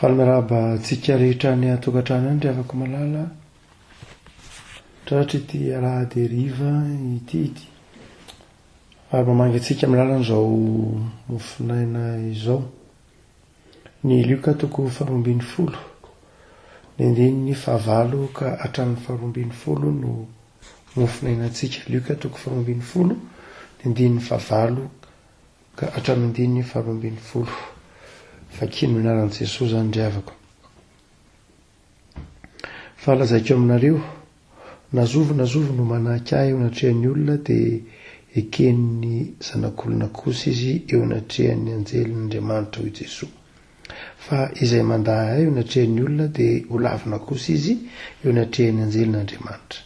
Faly miarahaba antsika rehetra any an-tokantrano any ry havako malala. Tratra ity alahady hariva ity ity. Ary mamangy antsika amin'ny alalan'izao mofonaina izao. Ny Lioka toko faharoa 12, ny andininy fahavalo ka hatramin'ny faharoa 12 no mofonainantsika. Lioka toko faharoa 12, ny andininy fahavalo ka hatramin'ny andininy faharoa 12. Vakino ny anaran'i Jesoa izany ry havako. Fa lazaiko aminareo, na zovy na zovy no manahaky ahy eo anatrehan'ny olona dia eken'ny Zanak'olona kosa izy eo anatrehan'ny anjelin'Andriamanitra, hoy Jesoa. Fa izay mandà ahy eo anatrehan'ny olona dia ho lavina kosa izy eo anatrehan'ny anjelin'Andriamanitra.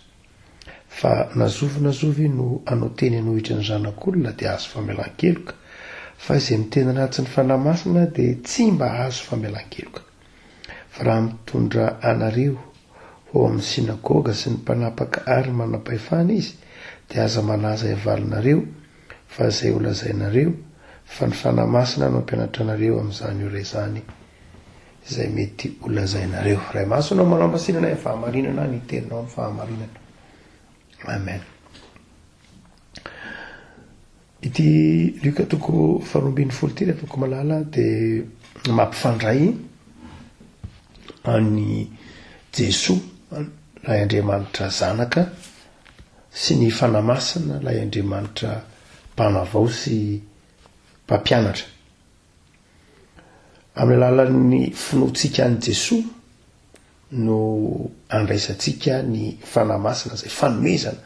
Fa na zovy na zovy no hanao teny hanohitra ny Zanak'olona dia hahazo famelan-keloka, fa izay miteny ratsy ny Fanahy Masina dia tsy mba hahazo famelan-keloka. Fa raha mitondra anareo ho ao amin'ny synagoga sy ny mpanapaka ary ny manam-pahefana izy, dia aza manahy izay havalinareo, fa izay holazainareo, fa ny Fanahy Masina no hampianatra anareo amin'izany ora izany izay mety holazainareo. Ray Masina ô, manamasinana ny fahamarinana, ny teninao ny fahamarinana. Amen. Ity Lioka toko faharoa 12 ity rehefa ko malala dia mampifandray an'i Jesoa ilay Andriamanitra Zanaka sy ny Fanahy Masina ilay Andriamanitra mpanavao sy mpampianatra. Amin'ny alalan'ny finoantsika an'i Jesoa no andraisantsika ny Fanahy Masina izay fanomezana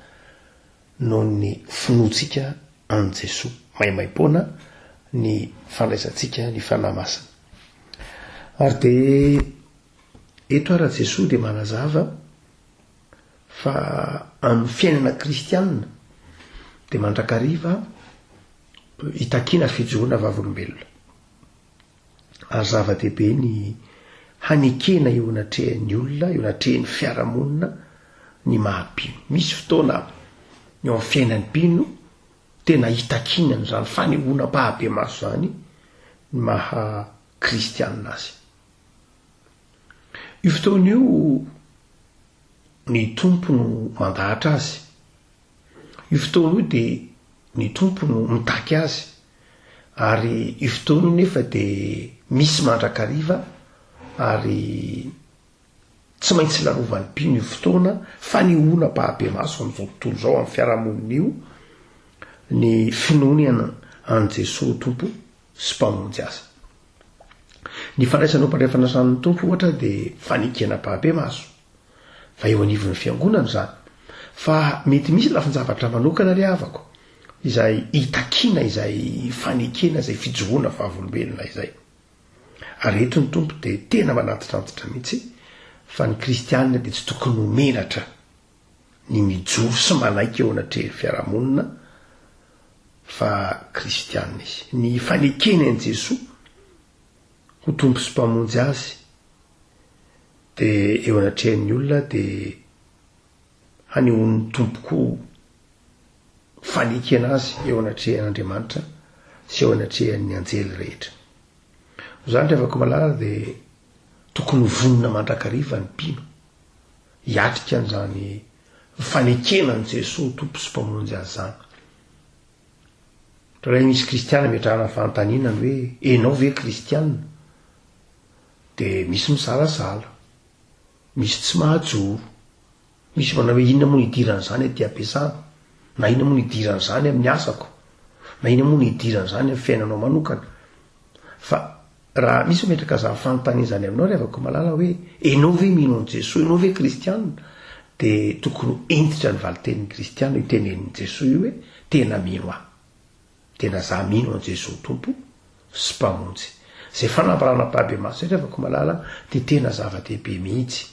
noho ny finoantsika an'i Jesoa. Maimaimpoana ny fandraisantsika ny Fanahy Masina. Ary dia eto ara Jesoa dia manazava fa amin'ny fiainana kristianina dia mandrakariva itakiana fijoroana vavolombelona. Ary zava-dehibe ny hanekena eo anatrehan'ny olona, eo anatrehan'ny fiarahamonina ny maha mpino. Misy fotoana eo amin'ny fiainan'ny mpino tena itakiana an'izany fanehoana ampahabemaso izany ny maha kristianina azy. Io fotoana io ny Tompo no mandahatra azy. Io fotoana io dia ny Tompo no mitaky azy, ary io fotoana io nefa dia misy mandrakariva ary tsy maintsy lalovan'ny mpino io fotoana fanehoana ampahabemaso amin'izao tontolo izao, amin'ny fiarahamonina io, ny finoany an'i Jesoa Tompo sy Mpamonjy azy. Ny fandraisana ho mpandray fanasan'ny Tompo ohatra dia fanekena ampahabemaso. Fa eo anivon'ny fiangonana izany. Fa mety misy lafin-javatra manokana ry havako, izay itakiana izay fanekena izay fijoroana vavolombelona izay. Ary eto ny Tompo dia tena manantitrantitra mihitsy fa ny kristianina dia tsy tokony ho menatra ny mijoro sy manaiky eo anatrehan'ny fiarahamonina fa kristianina izy. Ny fanekeny an'i Jesoa ho Tompo sy Mpamonjy azy Dia eo anatrehan'ny olona dia hanehoan'ny Tompo koa fanekena azy eo anatrehan'Andriamanitra sy eo anatrehan'ny anjely rehetra. Noho izany ry havako malala dia tokony ho vonona mandrakariva ny mpino hiatrika an'izany fanekena an'i Jesoa ho Tompo sy Mpamonjy azy izany. Indraindray misy kristiana ametrahana fanontaniana ny hoe enao ve kristiana? Dia misy mizarazara, misy tsy mahajoro, misy manao hoe inona moa no idiran'izany aty am-piasana, na inona moa no idiran'izany amin'ny asako, na inona moa no idiran'izany amin'ny fiainanao manokana. Fa raha misy mametraka izany fanontaniana izany aminao ry havako malala hoe enao ve mino an'i Jesoa, enao ve kristiana, dia tokony ho hentitra ny valin-tenin'ny kristiana io tenenin'i Jesoa io hoe tena mino aho. Tena za mino an'i Jesoa Tompo sy Mpamonjy. Izay fanambarana ampahibemaso izay ry havako malala dia tena zava-dehibe mihitsy.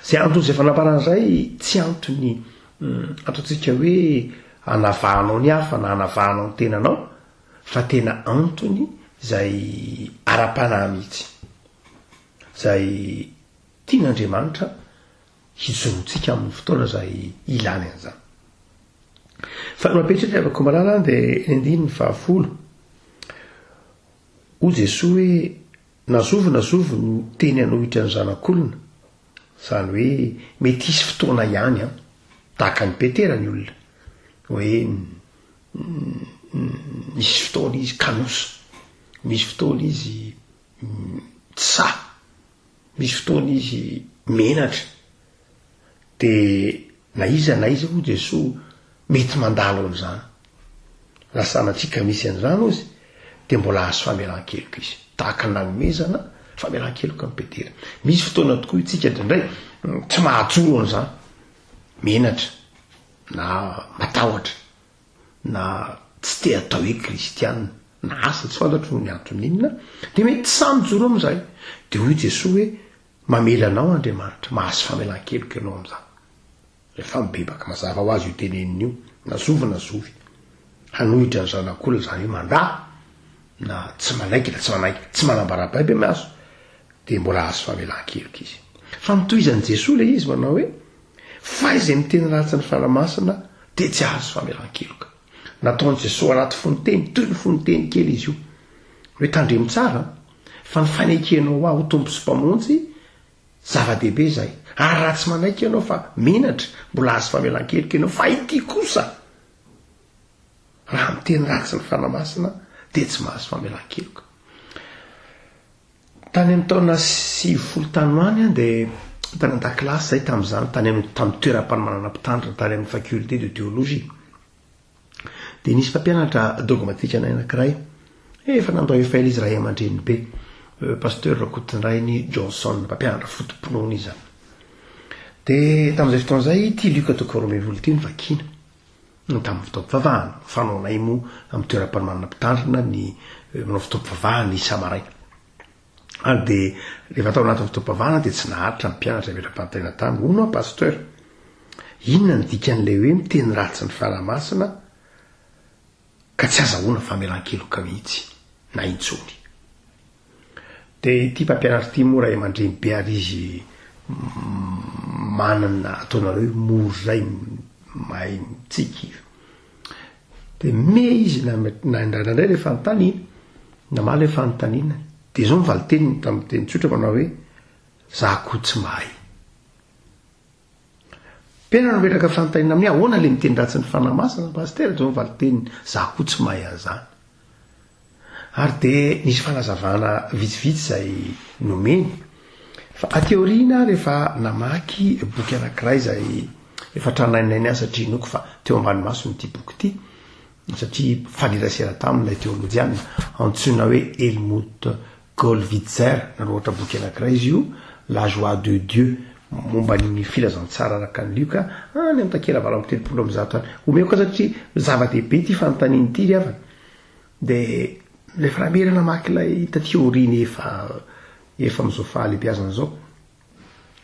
Izay anton'izay fanambarana izay tsy antony ataontsika hoe hanavahanao ny hafa na hanavahanao ny tenanao fa tena antony izay ara-panahy mihitsy. Izay tian'Andriamanitra hijoroantsika amin'ny fotoana izay ilany an'izany. Fa ny mampieritreritra ry havako malala dia ny andininy fahafolo. Hoy Jesoa hoe, Na zovy na zovy no teny hanohitra ny Zanak'olona, izany hoe mety hisy fotoana ihany an, tahaka an'i Petera ny olona, hoe misy fotoana izy kanosa, misy fotoana izy tsy sahy, misy fotoana izy menatra, dia na iza na iza hoy Jesoa mety mandalo an'izany. Raha sanatria ka misy an'izany hozy dia mbola hahazo famelan-keloka izy. Tahaka ny nanomezana famelan-keloka an'i Petera. Misy fotoana tokoa isika indraindray tsy mahajoro an'izany. Menatra na matahotra na tsy te hatao hoe kristiana na asa tsy fantatro ny antony inona dia mety tsy sahy mijoro amin'izay. Dia hoy Jesoa hoe Mamela anao Andriamanitra, mahazo famelan-keloka ianao amin'izany. Rehefa mibebaka, mazava ho azy io teneniny io, na zovy na zovy, hanohitra ny Zanak'olona, izany hoe mandà, na tsy manaiky na tsy manaiky, tsy manambara ampahibemaso, dia mbola hahazo famelan-keloka izy. Fa notohizan'i Jesoa ilay izy manao hoe, Fa izay miteny ratsy ny Fanahy Masina dia tsy hahazo famelan-keloka. Nataon'i Jesoa anaty fononteny, toy ny fononteny kely izy io, hoe tandremo tsara an! Fa ny fanekenao Ahy ho Tompo sy Mpamonjy, zava-dehibe izay. Ary raha tsy manaiky ianao fa menatra, mbola azo famelan-keloka ianao. Fa ity kosa, raha miteny ratsy ny Fanahy Masina, dia tsy mahazo famelan-keloka. Tany amin'ny taona 90 tany ho any aho dia tany an-dakilasy izahay tamin'izany, tany amin'ny tamin'ny toeram-panomanana mpitandrina, tany amin'ny faculté de théologie. Dia nisy mpampianatra dogmatika anay anankiray, efa nandao efa ela izy ray aman-dreny be, Pasteur Rakotondrainy Johnson, mpampianatra foto-pinoana izy izany. Dia tamin'izay fotoana izay ity Lioka toko faharoa ambin'ny folo ity no vakiana, tamin'ny fotoam-pivavahana, fanaonay moa amin'ny toeram-panomanana mpitandrina ny manao fotoam-pivavahana isa-maraina. Ary dia rehefa tao anatin'ny fotoam-pivavahana dia tsy naharitra ny mpianatra nametra-panontaniana taminy, hono aho Pasteur, inona no dikan'ilay hoe miteny ratsy ny Fanahy Masina ka tsy azahoana famelan-keloka mihitsy na intsony? Dia ity mpampianatra ity moa ray aman-dreny be ary izy manana ataonareo hoe moro izay mahay mitsiky. Dia me izy naindraindray ilay fanontaniana, namaly ilay fanontaniana. Dia izao ny valin-teniny tamin'ny teny tsotra manao hoe, za koa tsy mahay. Tena nametraka fanontaniana amin'i ahoana ilay miteny ratsy ny Fanahy Masina, Pasitera? Izao ny valin-teniny, za koa tsy mahay an'izany. Ary dia nisy fanazavana vitsivitsy izay nomeny. Fa aty aoriana rehefa namaky boky anankiray izay efa tranaininainy aho satria inoako fa teo ambany masony ity boky ity, satria mifanerasera taminy ilay teolojiana antsoina hoe Helmut Gollwitzer, nanoratra boky anankiray izy io, La joie de Dieu, momba ny filazantsara araka an'i Lioka, any amin'ny takela 138 any. Omeko azy satria zava-dehibe ity fanontaniana ity ry havana. Dia rehefa namerina namaky ilay taty aoriana efa efa amin'izao fahalehibiazana izao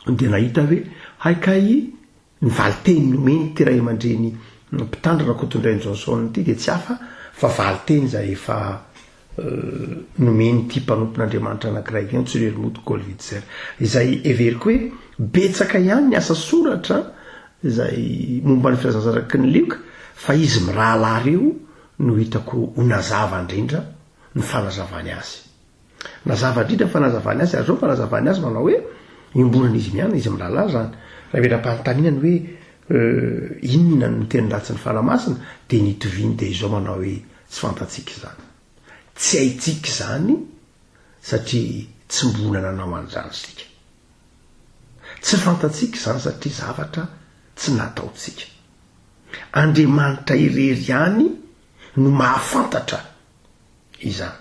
dia nahita hoe hay kay ny valinteny nomeny ity ray aman-dreny mpitandrina Rakotondrainy Johnson ity dia tsy hafa fa valinteny izay efa nomeny ity mpanompon'Andriamanitra anankiray ity antsoina hoe Helmut Gollwitzer izay heveriko hoe betsaka ihany ny asa soratra izay momba ny filazantsaraky ny Lioka fa izy mirahalahy ireo no hitako ho nazava indrindra ny fanazavany azy. Nazava indrindra ny fanazavany azy, ary izao ny fanazavany azy manao hoe, iombonan'izy mianina, izy mirahalahy izany. Raha ametra-panontaniana ny hoe inona no teny ratsin'ny Fanahy Masina, dia ny itoviany dia izao manao hoe, tsy fantatsika izany. Tsy haintsika izany satria tsy mbola nanao an'izany isika. Tsy fantatsika izany satria zavatra tsy nataontsika. Andriamanitra irery ihany no mahafantatra izany.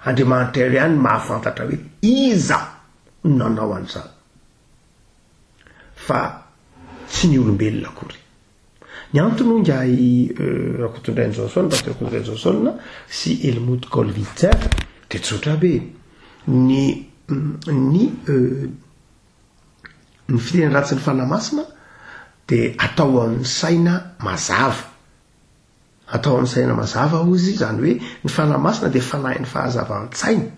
Andriamanitra irery ihany no mahafantatra hoe iza no nanao an'izany. Fa tsy ny olombelona akory. Ny antony hoy ingahy Rakotondrainy Johnson, Pasteur Rakotondrainy Johnson sy Helmut Gollwitzer dia tsotra be. Ny ny Ny fiteny ratsin'ny Fanahy Masina dia atao amin'ny saina mazava. Atao amin'ny saina mazava hozy izany hoe ny Fanahy Masina dia fanahin'ny fahazavan-tsaina.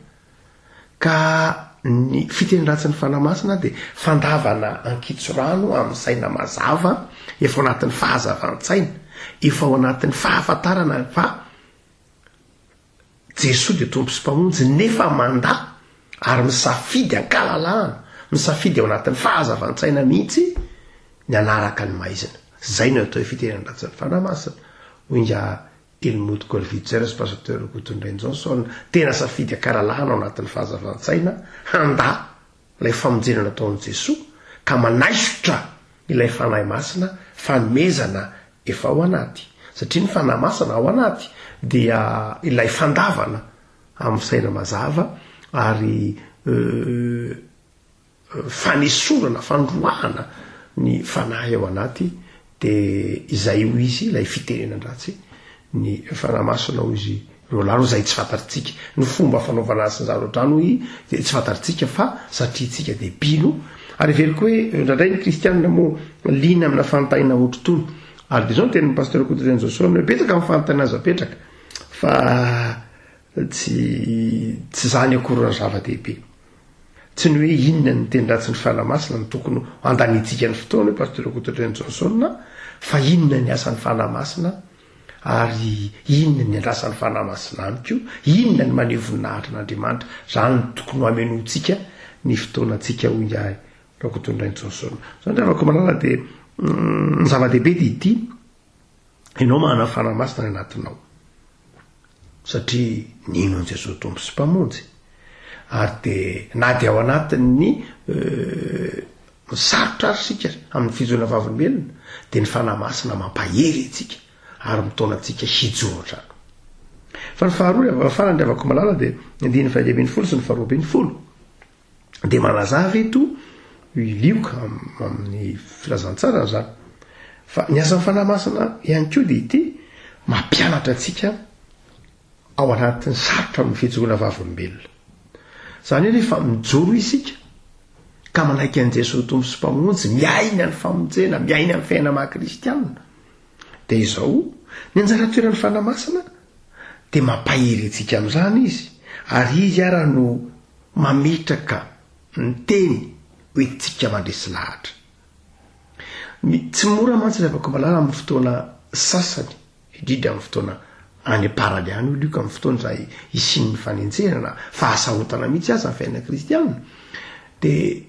Ka ny fiteny ratsin'ny Fanahy Masina dia fandavana ankitsorano amin'ny saina mazava, efa ao anatin'ny fahazavan-tsaina, efa ao anatin'ny fahafantarana fa Jesoa dia Tompo sy Mpamonjy nefa mandà. Ary misafidy an-kalalahana, misafidy ao anatin'ny fahazavan-tsaina mihitsy ny hanaraka ny maizina. Izay no atao hoe fitenenan-dratsy ny Fanahy Masina, hoy ingahy Helmut Gollwitzer sy Pasteur Rakotondrainy Johnson. Tena safidy an-kalalahana ao anatin'ny fahazavan-tsaina handà ilay famonjena nataon'i Jesoa ka manaisotra ilay Fanahy Masina fanomezana efa ao anaty. Satria ny Fanahy Masina ao anaty dia ilay fandavana amin'ny saina mazava ary fanesorana, fandroahana ny fanahy ao anaty dia izay hoy izy ilay fitenenan-dratsy ny Fanahy Masina hoy izy Rolaro izay tsy fantatritsika ny fomba fanaovana azy sy ny zavatra ohatrany hoy dia tsy fantatritsika fa satria tsika dia mpino ary heveriko hoe indraindray ny kristianina moa liana amina fanontaniana ohatr'itony ary dia izao ny tenin'ny pasteur Kotorenjoson hoe betsaka ny fanontaniana azo apetraka fa tsy tsy izany akory ny zava-dehibe. Tsy ny hoe inona ny teny ratsin'ny Fanahy Masina no tokony handaniantsika ny fotoana, hoy Pasteur Rakototreny Johnson, fa inona ny asan'ny Fanahy Masina ary inona ny andrasan'ny Fanahy Masina amiko, inona ny maneho voninahitra an'Andriamanitra. Izany no tokony ho hamenoantsika ny fotoanantsika, hoy ingahy Rakotondrainy Johnson. Izany ry havako malala dia ny zava-dehibe dia ity, Ianao manana Fanahy Masina any anatinao satria nino an'i Jesoa Tompo sy Mpamonjy ary dia na dia ao anatin'ny sarotra ary isika amin'ny fijoana vavolombelona dia ny Fanahy Masina mampahery antsika ary mitaona antsika hijoro hatrany. Fa ny faharoa, farany ry havako malala dia ny andininy faha 11 sy ny faharoa 12. Dia manazava eto i Lioka amin'ny filazantsarany izany fa ny asan'ny Fanahy Masina ihany koa dia ity, mampianatra antsika ao anatin'ny sarotra amin'ny fijoroana vavolombelona. Izany hoe rehefa mijoro isika ka manaiky an'i Jesoa Tompo sy Mpamonjy, miaina ny famonjena, miaina ny fiainana maha kristianina, dia izao, ny anjara toeran'ny Fanahy Masina dia mampahery antsika amin'izany izy, ary izy ara no mametraka ny teny hoentintsika mandresy lahatra. Ny tsy mora mantsy ry havako malala amin'ny fotoana sasany, indrindra amin'ny fotoana any am-parany any hoy Lioka, amin'ny fotoana izay hisian'ny fanenjehana na fahasarotana mihitsy aza ny fiainana kristiana, dia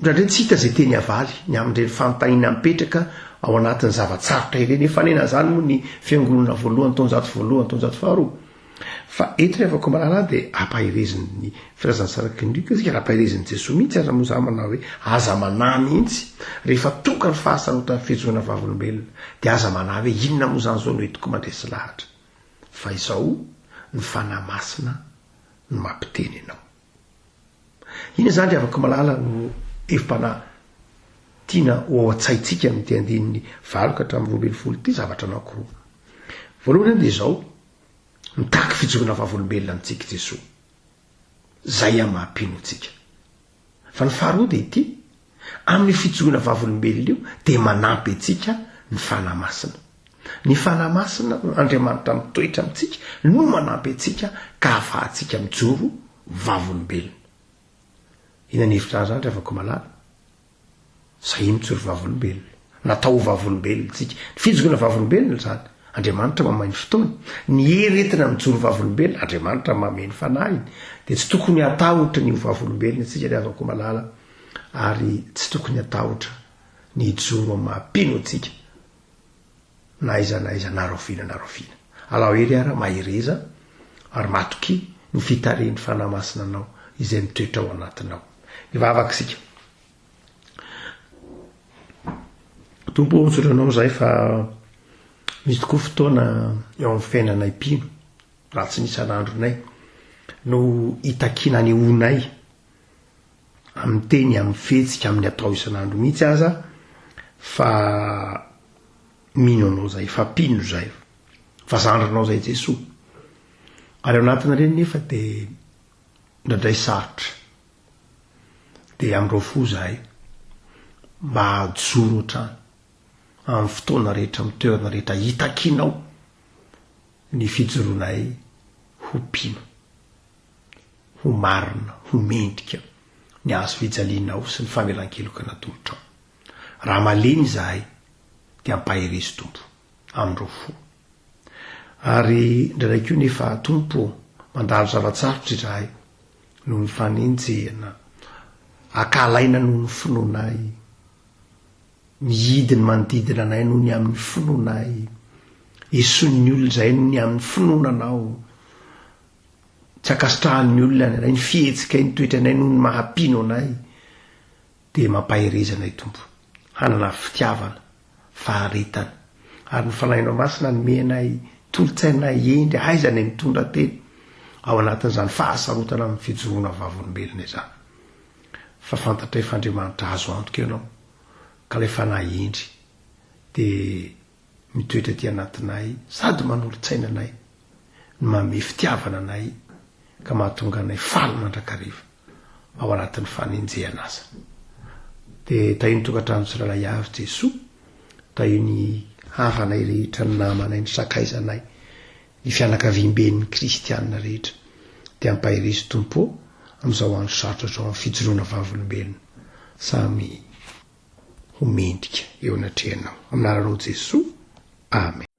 Indraindray tsy hita izay teny havaly ny amin'ireny fanontaniana mipetraka ao anatin'ny zava-tsarotra ireny. Efa niaina an'izany moa ny fiangonana voalohany, taonjato voalohany, taonjato faharoa. Fa eto ry havako malala dia ampaherezin'ny filazantsaraky ny Lioka isika, ary ampaherezin'i Jesoa mihitsy aza moa izany manao hoe aza manahy mihitsy rehefa tonga ny fahasarotan'ny fijoronana vavolombelona dia aza manahy hoe inona moa izany izao no entiko mandresy lahatra. Fa izao ny Fanahy Masina no mampiteny anao. Inona izany ry havako malala no hevi-panahy tiana ho ao an-tsaintsika amin'ity andininy valo ka hatramin'ny 12 ity? Zavatra anankiroa. Voalohany dia izao, mitaky fijoroana vavolombelona amintsika i Jesoa, izay amin'ny maha-mpino antsika. Fa ny faharoa dia ity, amin'io fijoroana vavolombelona io dia manampy antsika ny Fanahy Masina. Ny Fanahy Masina, Andriamanitra mitoetra amintsika, no manampy antsika ka ahafahantsika mijoro vavolombelona. Inona ny hevitra izany ry havako malala? Sahia mijoro vavolombelona. Natao ho vavolombelona isika. Ny fijoroana vavolombelona izany. Andriamanitra mamay ny fotoany. Ny hery entina mijoro vavolombelona, Andriamanitra mamehy ny fanahiny. Dia tsy tokony hatahotra ny ho vavolombelona isika ry havako malala, ary tsy tokony hatahotra ny hijoro amin'ny maha mpino antsika na aiza na aiza na rahoviana na rahoviana. Alao hery ara, mahereza ary matokia ny fitarihin'ny Fanahy Masina anao izay mitoetra ao anatinao. Hivavaka isika. Tompo ô, misaotra Anao izahay fa misy tokoa fotoana eo amin'ny fiainanay mpino, raha tsy ny isan'andronay, no itakiana anehoanay amin'ny teny, amin'ny fihetsika, amin'ny atao isan'andro mihitsy aza fa mino Anao izahay, fa mpino izahay, fa zandrinao izahay Jesoa. Ary ao anatin'ireny nefa dia indraindray sarotra. Dia amin'ireo fo izahay mba hajoro hatrany amin'ny fotoana rehetra, amin'ny toerana rehetra hitakianao ny fijoroanay ho mpino, ho marina, ho mendrika ny hazo fijalianao sy ny famelan-keloka natolotrao. Raha malemy izahay dia ampaherezo Tompo amin'ireo fo. Ary indraindray koa nefa Tompo ô, mandalo zava-tsarotra izahay. noho ny fanenjehana, ankahalaina noho ny finoanay, mihidy ny manodidina anay noho ny amin'ny finoanay, esoin'ny olona izahay noho ny amin'ny finoana Anao, tsy ankasitrahan'ny olona ny anay, ny fihetsikay, ny toetranay noho ny maha-mpino anay, dia mampahereza anay Tompo, hanana fitiavana, faharetana, ary ny Fanahinao Masina hanome anay tolo-tsaina hendry hahaizanay mitondra tena ao anatin'izany fahasarotana amin'ny fijoroana vavolombelona izany. Fa fantatray fa Andriamanitra azo antoka Ianao, ka ilay Fanahy hendry dia mitoetra aty anatinay sady manolo-tsaina anay no manome fitiavana anay ka mahatonga anay faly mandrakariva ao anatin'ny fanenjehana aza. Dia tahio ny tokantrano tsirairay avy Jesoa, tahio ny havanay rehetra, ny namanay, ny sakaizanay, ny fianakaviamben'ny kristiana rehetra. Dia ampaherezo Tompo ô, amin'izao andro sarotra izao amin'ny fijoroana vavolombelona. Samy ho mendrika eo anatrehanao. Amin'ny anaranao Jesoa. Amen.